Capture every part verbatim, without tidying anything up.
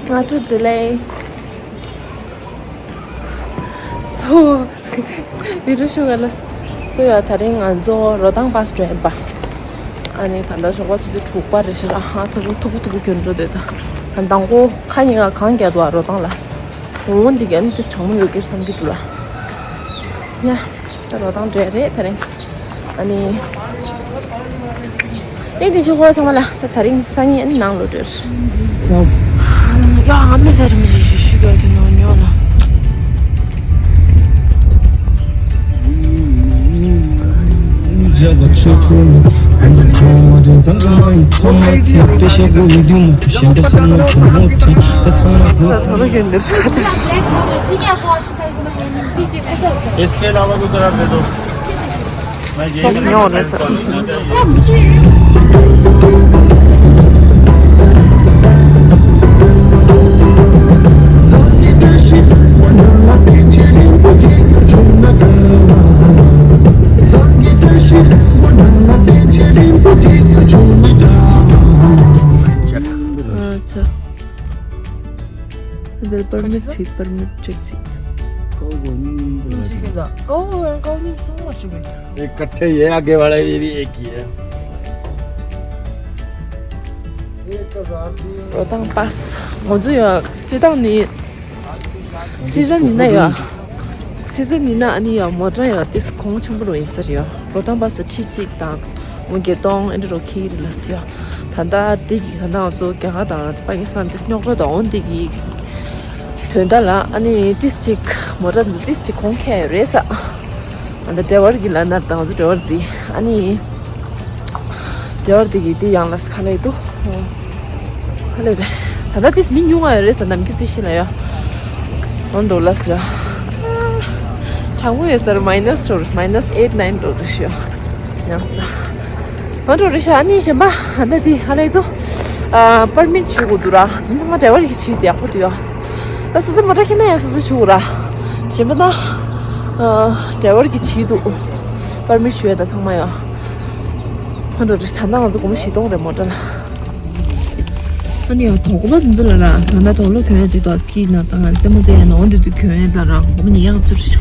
སྔ་དྲོ་བདེ་ལེགས། སོ། བི་རུ་ཤུ་ག་ལ། སོ་ཡ་དེ་རིང་ང་ཚོ་རོ་ཐང་བྷ་སི་འགྲོ་ཡིན་པ། ཨ་ནི་ད་ལྟ་ཞོགས་པ་ཆུ་ཚོད་དྲུག་པ་རེད་ཤག་ཨ་ཧ་ད་རུང་མཐུག་པོ་མཐུག་པོ་གྱོན་འགྲོ་འདོད་ད། ཨ་མདང་དགོང་ཁ་ཉིན་ཀ་གངས་རྒྱག་འདུག་ཨ་རོ་ཐང་ལ། འོ་འདི་ག་ནི་དེ་གྲང་མོ་ཡོད་ཀྱི་རེད་བསམ་གྱི་འདུག་ལ། ཡ། ད་རོ་ཐང་འགྲོ་ཡ་རེད་དེ་རིང་། ཨ་ནི། ཨེ་འདི་ཆུ་ཁོ་ཚང་མ་ལ་ད་དེ་རིང་སང་ཉིན་ཨ་ནི་ནང་ལོག་འགྲོ། ཡ་ཨ་མི་ཟེར་མི་ཞིག་ཞུ་ཞུ་གི་ཡོད་ཀྱི་ནོ་ཉོ་ལ། इसके अलावा कोई कलर दे दो। मैं ये सॉफ्ट नहीं होने सर। अच्छा। འདིར་པར་མིཊ་བྱེད། པར་མིཊ་ཅེག་བྱེད། ཀའོ་ཀའོ་ནི་ཐོང་མ་བྱུང་མེད། ये इकट्ठे, ये आगे वाला, ये भी एक ही है। རོ་ཐང་བྷ་སི་ང་ཚོ་ཡོད་སྤྱི་བཏང་ནི། སི་ཛན་ཡིན་ན་ཡོད། སི་ཛན་ཡིན་ན་ཨ་ནི་ཡོད་མོ་ཊ་ཡོད་དེ་གོང་ཆེན་པོ་རུ་ཡིན་ས་རེད་ཡོད། རོ་ཐང་བྷ་སི་ཁྲི་གཅིག་དང་། མོ་བརྒྱད་སྟོང་ཨེ་འདྲ་རོ་ཁྱེར་ལ་སི་ཡོད། ད་ལྟ་དེ་གི་ད་ལྟ་ང་ཚོ་རྒྱ་གར་དང་པ་ཀི་སི་ཐན་དེ་རྙོག་དྲ་དང་འོན་དེ་གི་དོན་དག་ལ་ཨ་ནི་ཏིས་ཅིག་མོ་ཊ་འདི་ཏིས་ཅིག་གོང་ཁེ་རེད་ས། ཨ་ད་ཌ་རའི་བར་གི་ལ་ནར་དང་ང་ཚོ་ཌ་རའི་བར་དེ་ཨ་ནི་ཌ་རའི་བར་དེ་གི་དེ་ཡང་ལ་ཁ་ལེ་དུ་ཁ་ལེ་རེད། ད་ལྟ་ཏིས་མི་ཉུང་ང་ཡོད་རེད་ས། ནམ་རྒྱུན་རྩིས་ཤིག་ལ་ཡོད། འོན་འགྲོ་ལ་སི་ར་གྲང་མོ་ཡོད་ས་རེད། མའི་ནས་ཊུ་རེད། མའི་ནས་ཨེཊ་ནའིན་འགྲོ་རེད་ཤི་ཡོད། ཡང་ས། ང་འགྲོ་རེད་ཤག་ཨ་ནི་གཞན་པ་ཨ་ད་དེ་ཧ་ལས་དུ། ཨ་པར་མིཊ་ཞུ་དགོས་འདུག་ར། དེ་ཚང་མ་ཌ་རའི་བར་གྱིས་བྱེད་དུ་ཡག་པོ་འདུག་ཡ། ད་སོ་སོ་མོ་ཊ་ཁྱེར་ན་ཡང་སོ་སོ་ཞུ་དགོས་ར། གཞན་པ་ན། ཨ་ཌ་རའི་བར་གྱིས་བྱེད་འདུག་པར་མིཊ་ཞུ་ཡ་ད་ཚང་མ་ཡ། ང་འགྲོ་རེད། ད་ལྟ་ང་ཚོ་སྒོར་མོ་བཞི་སྟོང་རེད་མོ་ཊ་ལ། ཨ་ནི་ཡང་དོགས་པ་འདི་ཚོ་ལ་ར་ད་ལྟ་དོགས་ལོ་གྱོན་ཡ་ཅིག་དོགས་སི་ཀི་ན་དང་རྩེད་མོ་རྩེ་ཡ་ནང་འདི་དུ་གྱོན་ཡ་ད་ར་སྒོར་མོ་ཉིས་བརྒྱ་ལྔ་བཅུ་རེད་ཤག་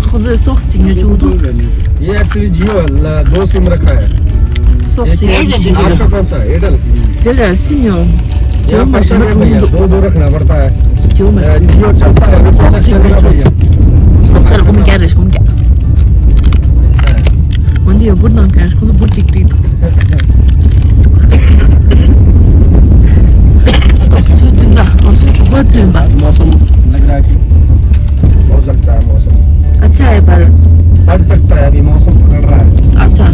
ཁོང་ཚོས་སོགས་ཅིག་ཉོ་བཅུག་འདུག ये एक्चुअली जियो वाला दो सिम रखा है। སོགས་ཅིག་ཉོ་བཅུག་འདུག आपका कौन सा है? एयरटेल। དེ་ལ་སིམ་ཡང་། ཇོ་མ་ཞིམ་པོ་བྱུང་འདུག दो दो रखना पड़ता है। ཇོ་མ་ཞིམ་པོ། जियो चलता है, वैसे चलेगा भैया। སོགས་ལ་སྒོར་མོ་བརྒྱ་རེད། སྒོར་མོ་བརྒྱ། འོན་ཏེ་ཡང་འབུར་དང་ཁྱོད་ཁོང་ཚོ་འབུར་གཅིག་བྲིས་འདུག་ཏོག་ཙམ་ཚུལ་མཐུན་ད། ཏོག་ཙམ་དྲུག་པ་ཐོན་པ། मौसम लग रहा है कि हो सकता है मौसम। अच्छा है पर। बढ़ सकता है, अभी मौसम पकड़ रहा है। अच्छा।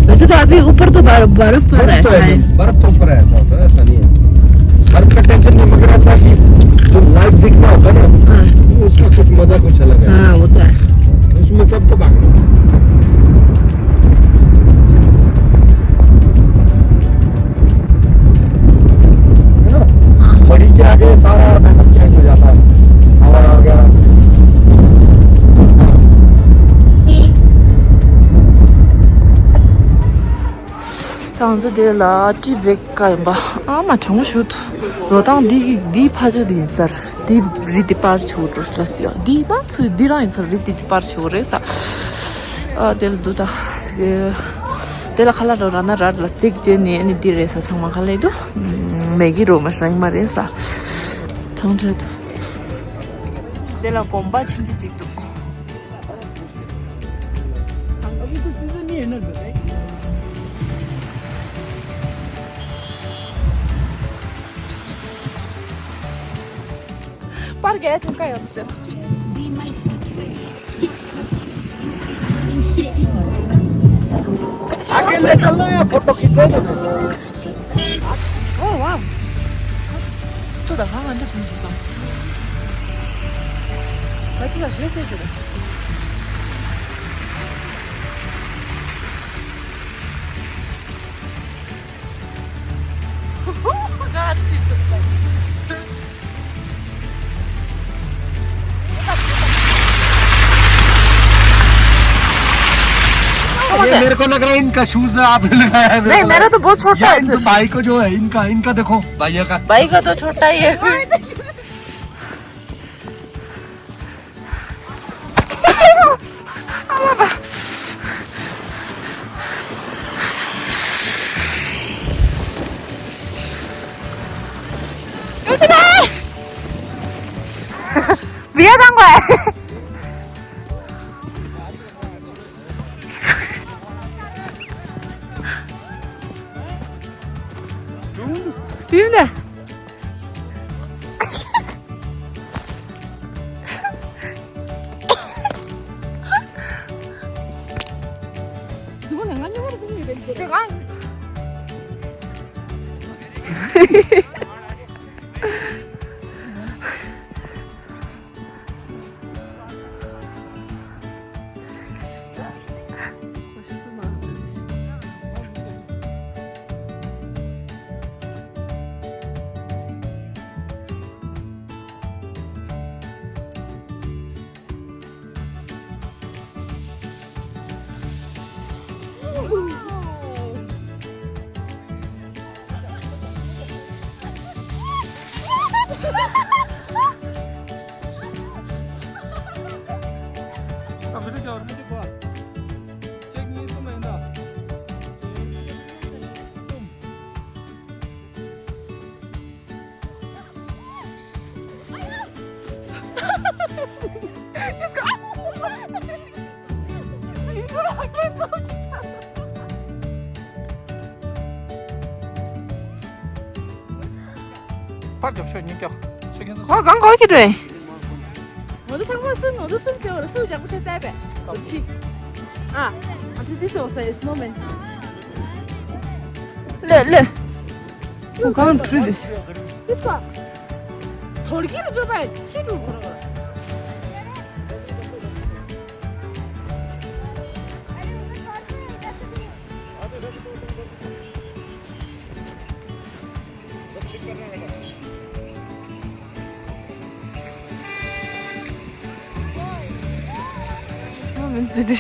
वैसे तो अभी ऊपर तो बर्फ, बर्फ पड़ रहा है शायद। बर्फ तो है, बहुत है, ऐसा नहीं है। बर्फ का टेंशन नहीं, मगर ऐसा कि जो लाइव दिखना होता है ना, हाँ। उसका कुछ मजा कुछ अलग है। हाँ, वो तो है। उसमें सबको भागना। है ना? घड़ी के आगे सारा वेदर चेंज हो जाता है। हवा आ गया। ད་ང་ཚོ་དེ་ལ་ཊི་བྷི་རེག་ཀ་ཡིན་པ། ཨ་མ་གྲང་མོ་ཞུ་ཐུ། རོ་ཐང་འདི་གི་འདི་ཕ་ཆོ་འདི་ཡིན་ས། འདི་རི་འདི་པར་ཆུ་འགྲོ་ལ་སི་ཡ། འདི་པ་ཚུ་འདི་རང་ཡིན་ས། རི་འདི་འདི་པར་ཆུ་རེད་ས། ཨ་དེ་ལ་འདུག་ད། དེ་ལ་ཁ་ལག་འགྲོ་ར་ན་ར་ལ་སྟེགས་བྱས་ནས་ཨ་ནི་འདི་རེད་ས། ཚང་མ་ཁ་ལག་འདུག་མེ་གི་རོ་མ་ཧྲང་མ་རེད་ས། ཚང་ཁྲོད་དུ། དེ་ལ་གོམ་པ་ཆུང་ཆུང་ཅིག་འདུག अभी तो सीजन नहीं है ना सर। पर गया तुमका। अकेले चलना या फोटो खींचना? Oh wow. 또 나가면 안 돼, 분위기가. 말투가 실수했어. मेरे को लग रहा है इनका शूज आपने लगाया है, मेरे नहीं, को लग मेरा तो बहुत छोटा या है इन फिर। भाई को जो है, इनका, इनका देखो, भैया का। भाई का तो छोटा ही है। ཕར་རྒྱབ་ཤོག་གཉིས་ཀྱང་། ཤོག་གཉིས་ཀྱང་། ང་གང་ག་གི་རེད། ང་ཚོ་ཚང་མ་སུམ། ང་ཚོ་སུམ་ཟེར་བ་རེད། སུ་ལྗང་པོ་ཆེ་བལྟས་པས། ཕྱི། ཨ། ང་ཚོ་འདི་ཟེར་བ་ས་ཡི་སི་ནོ་མེན། ལེ་ལེ། ཁོ་གང་འཁྲུལ་འདི། འདི་སྐོ། དོར་གྱི་རེད་འགྲོ་པས་ཤི་འགྲོ། སྣོ་མིན་སུ་དེ།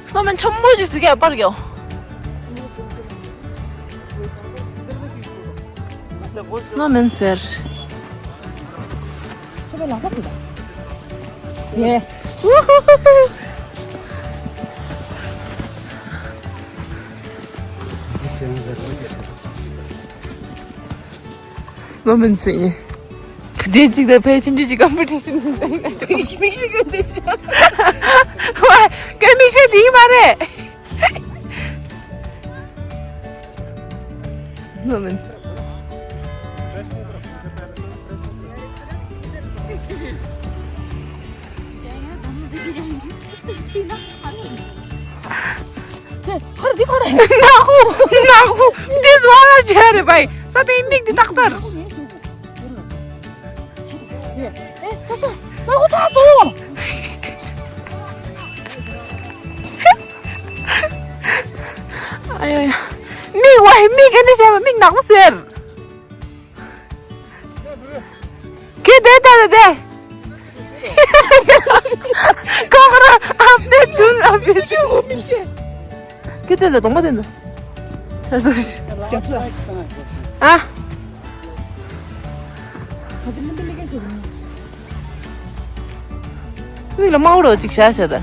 སྣོ་མིན་ཆེན་མོ་ཞིག་སུ་གས་པར་གྱོ། སྣོ་མིན་ཟེར། ཁྱོད་པའི་ལག་པ་ཟིན་པ། ཡེ། ཨུ་ཧུ་ཧུ་ཧུ། སྣོ་མིན་ཟེར་ཡིན། བདེ་གཅིག་དང་ཕལ་ཆེར་འདྲི་གཅིག་གམ་པུ་ཊི་ཤན་ནི་འདྲ་ཡིན་ན་ཅོ། མིག་ཤེས་ཀྱི་འདི་ཤ། ཝེ། ཀའི་མིག་ཤེས་འདི་ཡིན་མ་རེད། སྣོ་མིན། ཁར་འདི་ཁར། ནག་པོ། ནག་པོ། འདི་ཟ་བ་ལ་བྱས་རེད་པ། ས་དེའི་མིག་འདི་ཏག་ཏག། ཨེ། ད་ས་ནག་པོ་ཚ་སོང་། ཨ་ཡ་ཡ། མིག་ཝའི་མིག་ག་འདྲ་བྱས་པ། མིག་ནག་པོ་ཟེར། ཁྱེད་དེ་ལྟ་རེད་དེ། ཁོ་ཁོ་རང་ཨ་ཕེ་དུན་ཨ་ཕེ། ཁྱེད་དེ་ལ་གདོང་པ་དེ་འདུག་ཆ་སོ་ཤི། ཨ། མིག་ལ་མའོ་རོ་ཅིག་བྱ་བྱ་ད།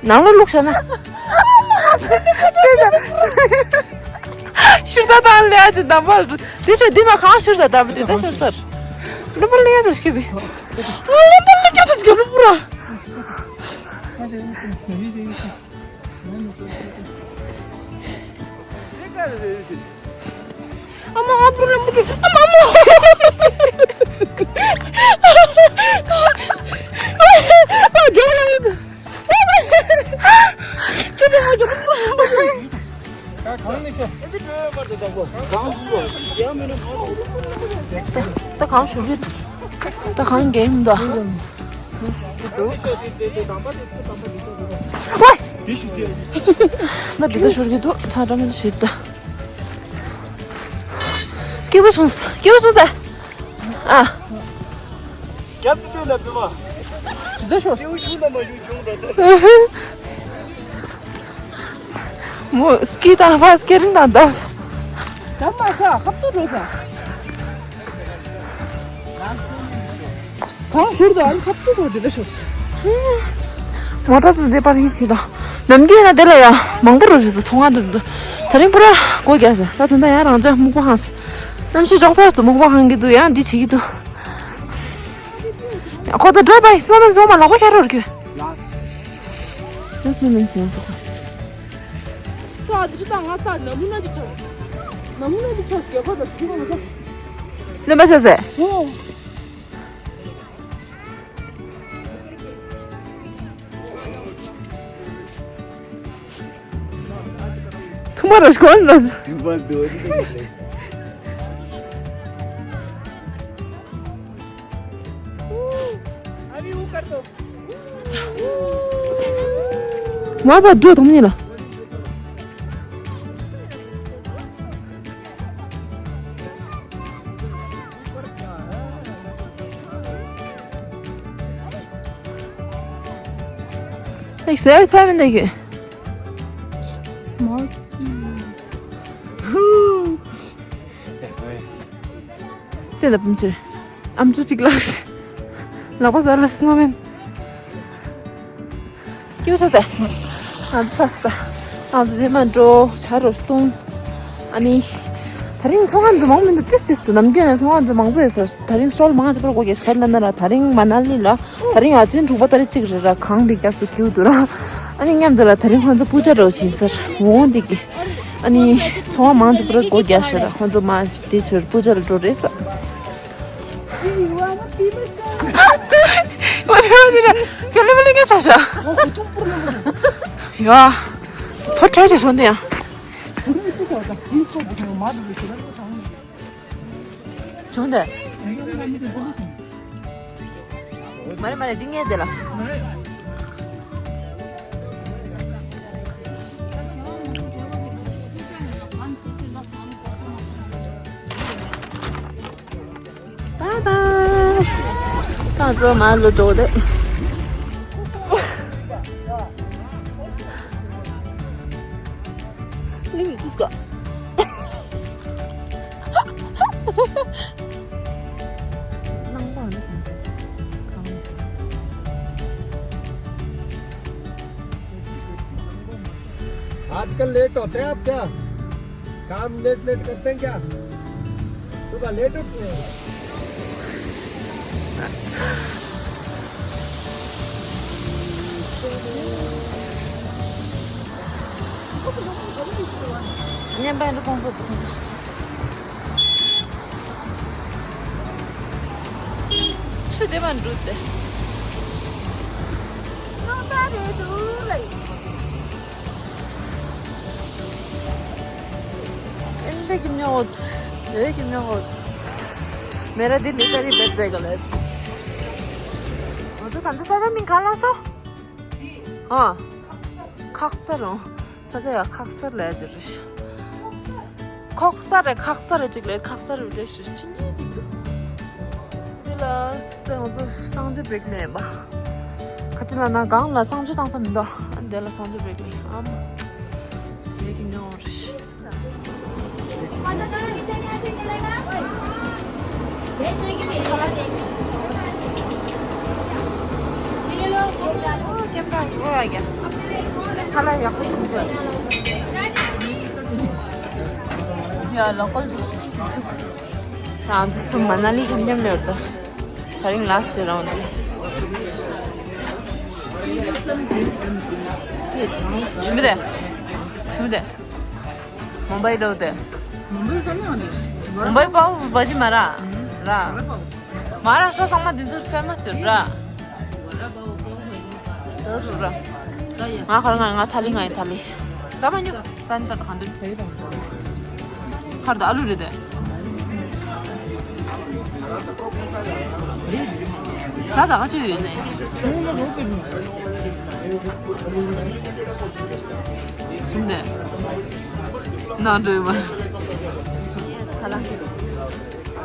ནང་ལ་བླུགས་བཞག་ན། ཤུར་ད་དང་ལས་ཨ་ཅེ་འདམ་པ་དེ་ཤོད། འདི་མ་གང་ཤུར་ད་འདམ་པ་དེ་ད་ཤོད་སར། ལུམ་པ་ལས་ཨ་ཅེ་སྐྱེ་བི། ལུམ་པ་ལས་ཨ་ཅེ་སྐྱེ་ལུམ་པ་ར། ཨ་མ། ཨ་པུ་ར་མུ་ཏུ། ཨ་མ་མོ། ཨ་རྒྱབ་ལ་ཡོད། ཁྱོད་ཀྱི་ཨ་རྒྱབ་ལ་ཡོད། ད་གང་ཞུ་རྒྱུ། ད་གང་འགན་འདུག་ཝེ། ང་འདི་ལྟ་ཤོར་གྱི་འདུག་ད་འདྲ་མིན་ཞིག་ད། སྐྱིད་པོ་བྱུང་སོང་། སྐྱིད་པོ་བྱུང་ས། ཨ། རྒྱབ་ཏུ་སྟོན་ལ་བུ་མ། འདི་ཤོར། སྐྱིད་པོ་བྱུང་ན་མ་བྱུང་བྱུང་ད་ད། མོ་སྐྱིད་དང་ཕ་སྐྱིད་རིང་དང་འདབས། འདབས་མ་ས་ཁབ་ཏུ་འགྲོ་ས། གང་ཞོར་དུ་ཨ་ནི་ཁབ་ཏུ་འགྲོ་དེ་འདྲ་ཤོར། མོ་ཊ་དང་འདི་པར་ཡིན་ཞིག་དང་། ནམ་རྒྱུན་ན་དེ་ལ་ཡ་མང་པོ་རུ་རེད་ཟེར་ཚོང་ཁང་དུ་འདུག་ད་རིང་པུ་ར་སྒོ་རྒྱག་ཤག་ད་དེ་འདྲ་ཡང་རང་ཚོ་སྨུག་པ་ཧང་སོང་། གནམ་གཤིས་ཅོག་ཙག་ཏུ་སྨུག་པ་ཧང་གི་འདུག་ཡང་འདི་བྱེད་ཀྱི་འདུག་ཁོ་ད་འགྲོ་བའི་སོ་མན་སོ་མ་ལག་པ་ཁྱེར་རོགས་རྒྱུ། ལགས་སོ། ལགས་སོ་མན་སོ་མ། ད་འདི་ད་ང་ད་ན་མུ་ན་ཅིག་ཆགས་སོང་། ན་མུ་ན་ཅིག་ཆགས་སོང་། རྒྱལ་ཁབ་ལ་སུ་ཁུག་མ་ཚོ། ལོན་པ་ཆགས་སོང་། ཨོ། ཐུམ་པ་ར་ཤི་གོན་ལ། ཐུམ་པ་དོ་རི་དེ་རེད། ཨ་བི་ཨུ་ཀར་དོ། མ་པ་འགྲོ་དང་ནི་ལ། ཨེ་ཟེར་ཚར་མི་འདུག་གི། དེ་ལ་བུམ་ཆེ། ཨམ་ཅོག་གཅིག་ལགས། ལག་པ་ཟ་ལ་སོང་མིན། སྐྱིད་པོ་ཆགས་སོང་། ང་ཚོ་ཚ་སོང་། ང་ཚོ་དེ་མ་འགྲོ་ཆ་རོ་སྟོང་། ཨ་ནི། ད་རིང་ཚོང་ཁང་ཚོ་མང་མི་འདུག་ཏིས་ཏིས་ཚོ་ནམ་རྒྱུན་ནས་ཚོང་ཁང་ཚོ་མང་པོ་ཡོད་ས། ད་རིང་སྟོལ་མང་ཆེ་བར་སྒོ་རྒྱག་ཤག་ལ་ན་ར། ད་རིང་མ་ན་ལི་ལ། ད་རིང་ཡ་ཅིན་དྲུག་པ་ཏ་རིག་གཅིག་རེད་ར། གངས་འདི་རྒྱག་སུ་སྐྱིད་འདུག་ར། ཨ་ནི་མཉམ་དུ་ལ་ད་རིང་ཁོང་ཚོ་པུ་ཅ་རོ་བྱིན་སར་འོང་འདི་གི། ཨ་ནི། ཚོང་ཁང་མང་ཆེ་བར་སྒོ་རྒྱག་ཤག་ར། ཁོང་ཚོ་མ་དེ་ཚོར་པུ་ཅ་ལ་འགྲོ་རེད་ས། ཁྱོད་ལ་མ་ལུས་ངས་ཆ་ཤ། ཡ། ཚོ་ཁྲལ་ཆེ་སོང་དེ་ཡང་། བྱུང་དེ། མ་རེད་མ་རེད། འདི་ངས་དེ་ལ། Bye bye. ད་ཚོ་མ་ལུ་འགྲོ་དེ། Look at this guy. आजकल लेट होते हैं आप क्या? काम लेट लेट करते हैं क्या? सुबह लेट उठते हैं। ཉན་པ་ཡིན་ན་སོང་སོང་སོང་སོང་། ཆུ་དེ་མ་འགྲོ་དེ། ནང་ད་རེད་འདུག་ལེ། ཨེ་འདི་གི་ཉོ་འོད། འདི་གི་ཉོ་འོད། मेरा दिल इधर ही बैठ जाएगा ले। ང་ཚོ་ད་ལྟ་ས་ཆ་མིང་ག་ལ་སོ། ཨ། ཁག་ས་རང་། ས་ཆ་ཡ་ཁག་ས་ལ་ཡ་ཅི་རེད། ཁོག་ས་རེད་ཁག་ས་རེད་ཅིག་ལས་ཁག་ས་རེད་ལས་ཞུ་ཕྱི་ཉིན་ཅིག་འདུག་དེ་ལ་ད་ང་ཚོ་གསང་སྤྱོད་བེག་ལེན་པ། ཁ་ཅིག་ལ་ན་གང་ལ་གསང་སྤྱོད་བཏང་ས་མི་འདུག་ཨ་འདི་ལ་གསང་སྤྱོད་བེག་ལེན་ཨམ། ཡ་གི་མྱོང་རེད། ཁ་ལག་ཡག་པོ་བྱུང་སོང་། ཡ་ལོ་ཀལ་ཌིཤ། ད་འདི་གསུམ་མ་ན་ལི་ཁམ་ཁམ་ལེར་ད། ད་རིང་ལ་སི་ཊི་རའུན་ཌི། ཞུ་མི་དེ། ཞུ་མི་དེ། མུམ་བྷའི་འགྲོ་དེ། མུམ་བྷའི་ས་མི་ཡོང་དེ། མུམ་བྷའི་པའོ་བྷ་ཇི་མ་ར། ར། མ་ར་ཤ་ཚང་མ་འདི་ཚོ་ཕེ་མ་སི་ཡོད་ར། ད་རུ་ར། ང་ཁར་ང་ང་ཐ་ལི་ང་ཡི་ཐ་ལི། ས་མ་ཉོ། ས་ནི་ད་ད་གང་འདྲ་ཚེ་རིང་། ཁར་ད་ཨ་ལུ་རེད་དེ། ཟ་ད་ག་ཅིག་ཡོད་ནས། གསུམ་དེ། ནང་འགྲོ་ཡོད་མ། ཁ་ལག་ཁྱེར།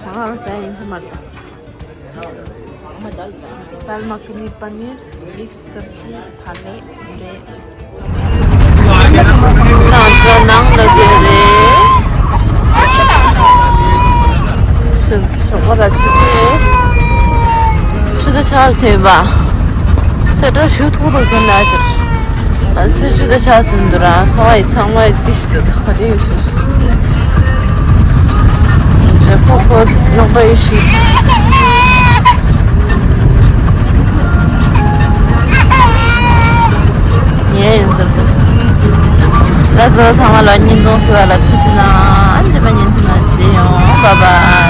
ང་ང་ཟ་ཡིན་ས་མ་རེད། दाल मखनी पनीर मिक्स सब्जी फाले ནང་ལ་དེ་རེད། ཞོགས་པ་ལ་ཆུ་ཚོད། ཆུ་ཚོད་ཆར་ཐོན་པ། སེ་འགྲོ་ཞུ་ཐུག་ཐུག་ཐོན་ལ་ཆུ། ཨ་ཚོད་ཅུ་དང་ཆ་ཟིན་འདུག་ར། ཚང་མ་ཡི་ཚང་མ་ཡི་པི་ཤི་ཏུ་ཐག་རེ་ཡོད་ཤོད། ཇེ་ཕོ་ཕོ་ནོག་པ་ཡོད་ཤོད། ཉལ་ཡིན་ཟེར་གི། ད་གཟོད་ཚང་མ་ལ་ཉིན་དུང་སི་བ་ལ་ཐུགས་ཆེ་ན། ཨ་ནི་རྗེས་མ་ཉིན་དུ་ན་མཇལ་ཡོང་། བཱའི་བཱའི།